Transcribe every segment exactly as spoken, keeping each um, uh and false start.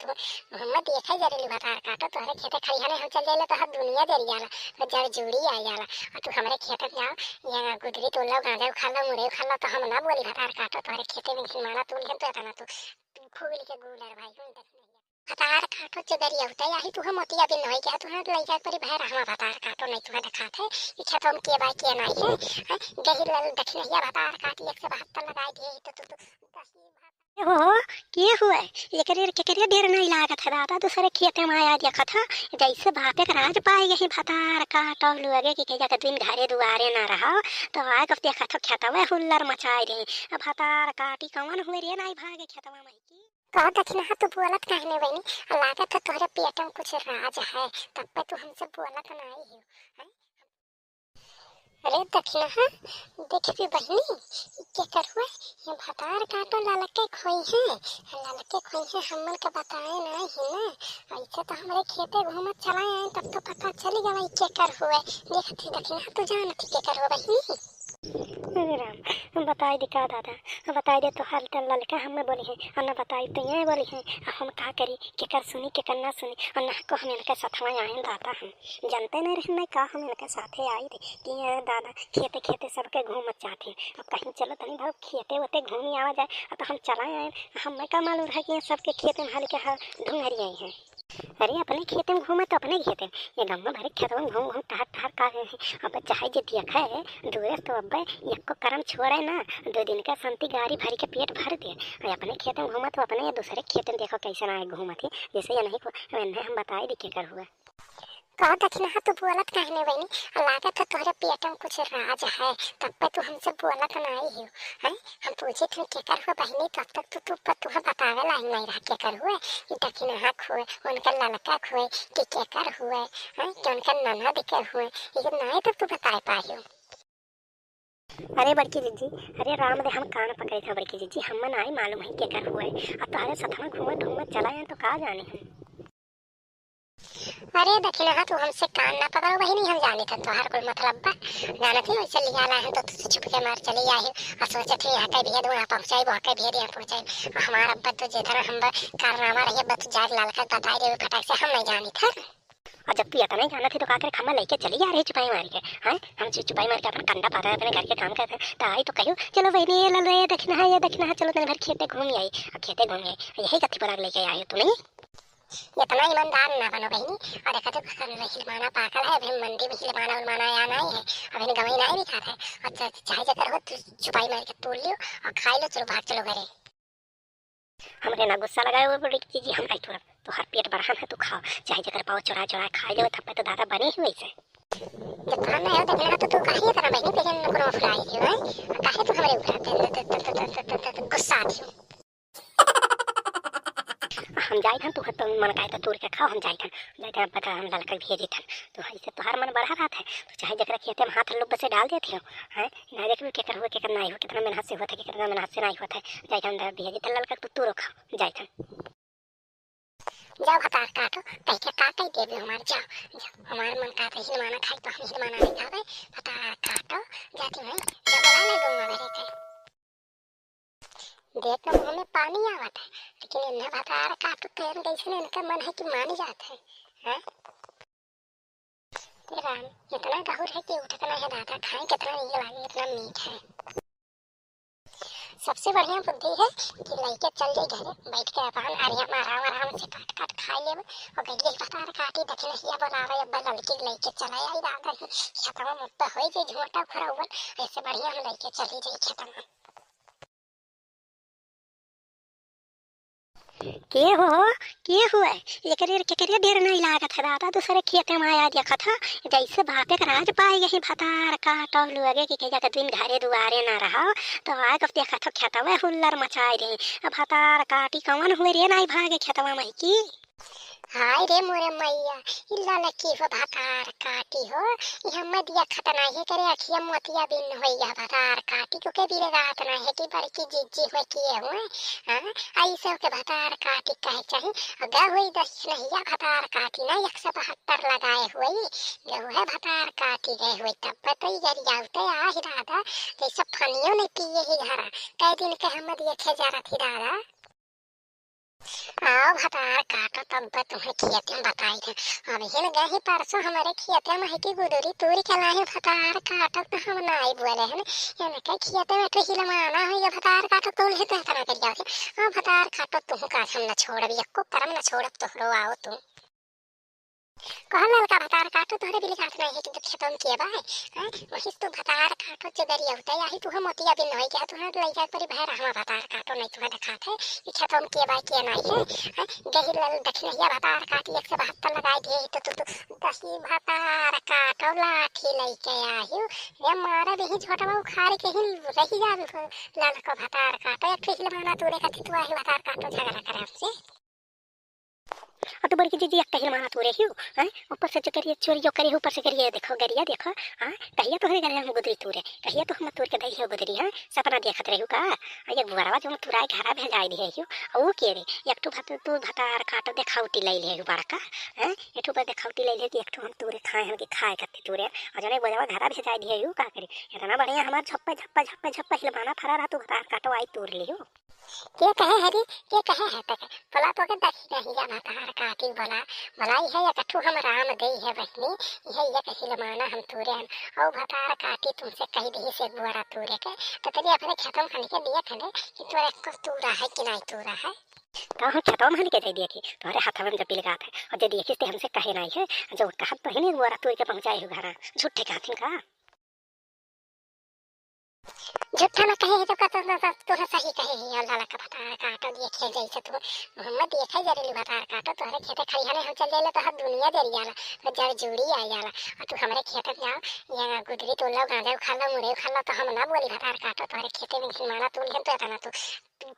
मोहम्मद, देखा जरे ली भतार काटो, तोहरे खेते खरिहाने हम चल जाइले तो हर दुनिया जरि जाला, तो जड़ जूड़ी आ जाला। और तू हमरे खेते में जाओ, ये गुदरी तोड़ लो, गांजा उखाड़ लो, मुरई उखाड़ लो, तो हम ना बोली भतार काटो, तोहरे खेते में घिन माना तू लिहन, तो एतना तू, तू खूब लिखे गूलर भाई, हम देख नहीं। भतार काटो, जगरी अउते आही, तू हम मोतिया बिन होई के, तू हम लइका परी भाई रहमा, भतार काटो, नहीं तू देखात है, ई खेतवा में के बाई के नहीं है, हैं? गहिर लल दखिनहिया भतार काटी, एक से बहत्तर लगाई दिए, तो तू, तू, तू, तू, ए हो, हो, के हुए? एकरे, केकरे डेर नहीं लागत है दादा, दूसरे खेते में आया देखत है, जैसे बापे के राज पाए यही भतार काटो लुअगे कि कहिया के दिन घरे दुआरे ना रहो, तो आए कब देखत हो खेतवे हुल्लर मचाए रही। अब भतार काटी कौन हुए रे, नहीं भागे खेतवा में की। कह दखिनहा तू बोलत काहे नहीं बहिनी? लागत है तोहरे पेट में कुछ राज है, तब पे तू हमसे बोलत नहीं हो, हैं? अरे दखिनहा, देखबी बहिनी, ई केकर हुए? ये भतार काटो ललके खोई है, ललके खोई है, हमन के बताए नाई है ना। ऐसे तो हमरे खेते घूमत चला आए, तब तो पता चली गवा ई केकर हुए। देखत ही दखिनहा, तू जानत ही केकर हुए बहिनी? अरे राम, हम बताई दी का दादा, हम बताई दे तो हाल तो ललका हमें बोली है, और ना बताई तो ये बोली है, अब हम का करी, केकर सुनी, केकर ना सुनी, और ना को हम इनके सथवा आए दादा हम। जानते नहीं रहे, नहीं का हम इनके साथे आई थे कि ये दादा खेते खेते सबके घूमत जाते हैं। अब कहीं चलो तनी भाव खेते वेते घूमी आवा जाए। अब तो हम चला आए, हमें का मालूम रहा कि ये सबके खेते में हाल के हाल ढूंढ रही आई हैं। अरे अपने खेते में घूमे तो अपने खेते में, ये गाँव भरे खेतवा में घूम घूम टहर टहर का रहे हैं। अब चाहे जे देखे दूरे से तो अब्बे एको करम छोड़े ना, दो दिन का शांति गाड़ी भर के पेट भर दे। और अपने खेते में घूमे तो अपने, ये दूसरे खेते में देखो कैसे ना घूमत है, जैसे ये नहीं को, इन्हें हम बताई दी केकर हुए। कह दखिनहा तू बोलत काहे नहीं बहिनी? आ लागत है तोहरे पेट में कुछ राज है, तब पे तू हमसे बोलत नहीं हो, हैं? हम पूछे थे केकर हुआ बहिनी, तब तक तू, तू पर तुहे बतावे लायक नहीं रहा केकर हुआ। ई दखिनहा हुए, उनका ललका हुए, कि केकर हुए, हैं? कि उनका ननद के हुए, ये नहीं तब तू बताए पायो। अरे बड़की जीजी, अरे राम दे हम कान पकड़े थे बड़की जीजी, हम नाई मालूम है केकर हुए। अब तोहरे सथवा घूमत घूमत चला जाए तो का जाने हम। अरे दखिनहा, तू हमसे कान ना पकड़ो बहिनी, हम जानी था तोहार कोई मतलब बा। जानत ही वैसे लिया ला है तो तू चुप के मार चली आई। और सोचत ही यहाँ कहीं भेद वहाँ पहुँचाई, वहाँ कहीं भेद यहाँ पहुँचाई। और हमारा अब्बा तो जेतना हम कारनामा रही, अब्बा तो जाग लाल का बताई देवे फटाक से, हम नहीं जानी था। और जब तू इतना ही जानत ही तो का करे, खम्मा लेके चली जा रही चुपाई मार के, हैं? हम चु-, चुपाई मार के अपन कंडा पाता है, अपने घर के काम करते हैं, तो आई तो कहियो, "चलो बहिनी, ये ले लो, ये दखिनहा, ये दखिनहा, चलो तनी भर खेते घूम आई।" और खेते घूम आई, यही कथी पर आग लेके आई हो तू, नहीं? इतना ईमानदार ना बनो बहिनी। और देखा तो हिलमाना पाकल है, अभी मंडी में हिलमाना उलमाना आया नहीं है, अभी गवई नहीं बिकात है। और चा-, चाहे जेकर हो, तू चुपाई मार के तोड़ लियो और खाई लो, चलो भाग चलो घरे। हमरे ना गुस्सा लगाए हो बड़की जीजी, हम नहीं तोड़ब, तोहार पेट बरहन है, तू खाओ, चाहे जेकर पाओ चोरा चोरा खा लेवे, तब पे तो दादा बने ही वैसे। जब तोहार ना हो देखना तो तू काहे इतना बहिनी पे जन कोनो फुलाई दियो है? काहे तू हमरे ऊपर गुस्सा दियो? हम जाइत हन, तू तो मन काहे तो तोड़ के खाओ, हम जाइत हन, जाइत हन, पता हम ललका भेजित हन। तो ऐसे तोहार मन बढ़ा रहत है, तो चाहे जकरा खेते में हाथ लुब्ब से डाल देते हो, हैं? ना देखबे केकर हुए, केकर नाई हुए, कितना मेहनत से होत है, कितना मेहनत से नाई होत है। जाइत हन, भेजित हन ललका, तू तोड़ो खाओ, जाइत हन। जाओ भतार काटो, कह के का कह देबे हमार, जाओ, जाओ, हमार मन का तो हिलमाना खाई तो हम हिलमाना नहीं खावे, भतार काटो, जाती हूँ, जब बोला नहीं दूंगा मेरे के। देख के मुंह में पानी आवत है, लेकिन इन्हें भतार काटो तेन जैसे इनका मन है कि मान जात है, हैं? हे राम, इतना गहुर है कि उठत ना है दादा, खाए कितना नीक लागे, इतना मीठ है। सबसे बढ़िया बुद्धि है कि लइके चल जाई घरे, बैठ के अपन आराम, आराम, आराम से काट, काट खाई लेबे। और गइले भतार काटी दखिनहिया बोलावे, अब ललकी लइके चला आई दादा ही, खेतवा में तो होई जे झोटा भरौवन, ऐसे बढ़िया हम लइके चली जाई खेतवा। के हो, के हुए? एकरे, केकरे डेर नहीं लागत है दादा, दूसरे खेते में आया देखत है, जैसे बापे के राज पाए यही भतार काटो लुअगे कि कहिया के दिन घरे दुआरे ना रहो, तो आग देखत हो खेतवे हुल्लर मचाए रही। अब भतार काटी कौन हुए रे, नहीं भागे खेतवा में की? हाय रे मोरे मैया, ई ललकी हो भतार काटी हो, ई हम्मे दिया खतना है करे अखिया मोतिया बिन होई है भतार काटी, क्योंकि बीरे रात ना है कि बड़की जिज्जी हो किए हुए, हाँ, आई सब के भतार काटी कहे चाही, गा हुई दस नहिया भतार काटी ना एक सौ बहत्तर लगाए हुई, गा हुए भतार काटी गए हुई, तब बताई गरियाउते आही दादा, जैसे फनियो नहीं पिए ही घरा, कई दिन के हम दिए थे जरा थी दादा। आओ भतार काटो, तब बा तुम्हें खेते में बताई थे। अब हिन गही परसों हमरे खेते में है कि गुदरी तूरी के लाही भतार काटो, तो हम नाई बोले हन। इनके खेते में तो हिलमाना हो, ये भतार काटो, तू ले तो इतना कर जाओ। हाँ, भतार काटो, तुहू का हम न छोड़ब, एको करम न छोड़ब, तोहरो आओ तू। कहो ललका भतार काटो, तोहरे बिल काट नहीं है, किंतु खेतों में के बाय, हैं? वही तो भतार काटो, जो गरिया होता है, यही तुहे मोतिया बिन नहीं गया, तुहे लइका परी बहर हमा भतार काटो, नहीं तुहे दिखात है, ये खेतों में के बाय, के नहीं है, हैं? गही लल दखिनहिया भतार काटी, एक से बहत्तर लगाई दिए, तो तू, तू दही भतार काटो, लाठी लइके आयु, ये मारे भी झोटवा उखाड़ के ही रही जावे, ललको भतार काटो, एक ठो हिलमाना तूरे खातिर तू आही भतार काटो, झगड़ा करे हमसे। आ तू बड़की जीजी एक कहिल माना तू रही हो, हैं? ऊपर से जो करिए चोरी जो करिए, ऊपर से करिए देखो, गरिया देखो, हाँ? कहिया तोहरे घरे हम गुदरी तूरे, कहिया तो हम तूर के दही हो गुदरी, हाँ? सपना देखत रही हो का? आ ये बुआरवा जो हम तुराई घरा भेजाई दिए हो, आ वो के रे, एक ठो भत-, तू भतार काटो देखावटी लई ले हो बड़का, हैं? एक ठो बा देखावटी लई ले कि एक ठो हम तूरे खाए, हम के खाए करते तूरे, आ जने बुआरवा घरा भेजाई दिए हो, का करी? इतना बढ़िया हमार झप्पा, झप्पा, झप्पा, झप्पा हिलमाना फरा रहा, तू भतार काटो आई तूर लियो। के कहे हरी, के कहे है तक? बोला तो के दखिनहिया भतार काटी बोला, बोला इहे एक ठू हम राम देई है बहिनी, इहे एक हिलमाना हम तूरे हन। औ भतार काटी तुमसे कही दिही से बुआरा तूरे के, तो तनी अपने खेतम खन के दिए खने कि तोरे को तूरा है कि नहीं तूरा है। का हम खेतम खन के दे दिए कि तोहरे हाथवा में जब पिलगात है, और जे दिए किस्ते हमसे कहे नहीं है, जो कहत बहिनी बुआरा तूर के पहुँचाए हो घरा, झूठे कहत हैं का? झूठा ना कहे है तो का तो, तो, तो, तोहे सही कहे है, अल्लाह ला का भतार काटो देखे जैसे तू मोहम्मद देखे जरेली भतार काटो, तोहरे खेते खरिहाने हम चल जाइले तो हर दुनिया जरी जाला, तो जड़ जुड़ी आ जाला, और तू हमरे खेते में जाओ, ये गुदरी तोड़ लो, गांजा उखाड़ लो, मुरई उखाड़ लो, तो हम ना बोली भतार काटो, तोहरे खेते में घिन माना तू लेन तो इतना तू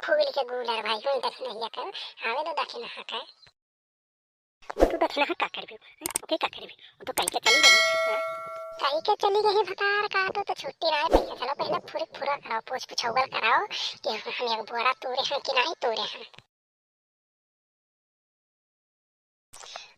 फूल के गुलर भाई हूँ दखिनहिया कर, आवे दो दखिनहा कर। तू दखिनहा का करबे? हैं? ओके का करबे? वो तो कही के चली गई। हैं? कही के चली गई भतार काटो तो छुट्टी ना है, पहले चलो, पहले पूरी पूरा कराओ, पूछ पुछौगल कराओ कि हम, हम एक बोरा तूरे हैं कि नहीं तूरे हैं।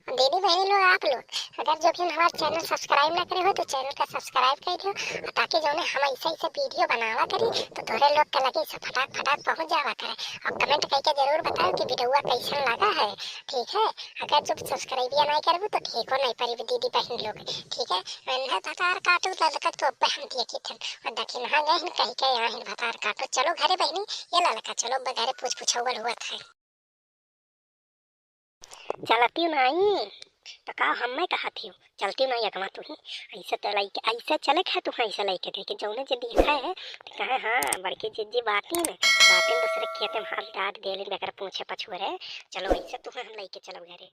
दीदी बहनी लोग, आप लोग अगर जो भी हमारा चैनल सब्सक्राइब ना करे हो तो चैनल का सब्सक्राइब कर दो, ताकि जो है हम ऐसा ऐसा वीडियो बनावा करी तो तोरे लोग के लगे सब फटाक फटाक पहुँच जावा करे। और कमेंट करके जरूर बताओ कि वीडियो कैसन लगा है, ठीक है? अगर जब सब्सक्राइबिया नहीं करबू तो ठीक हो नहीं पारी दीदी बहन लोग, ठीक है? मैंने भतार काटू ललका तो अब हम दिए की थन और दखिनहा गए हिन कही के यहाँ हिन भतार काटो, चलो घरे बहनी, ये ललका चलो अब घरे पूछ पुछौगल हुआ था। चलती नहीं तो का हम मैं कहत ही, चलती नहीं अगवा तू ही, ऐसे तो लइके, ऐसे चले है तू, ऐसे लइके देखे जौने जे दिखा है तो कहे हाँ बड़की जीजी बातिन, बातिन दूसरे खेते में हाथ डाल देलिन बेकर पूछे पछुअरे, चलो ऐसे तू हम लइके चलो घरे।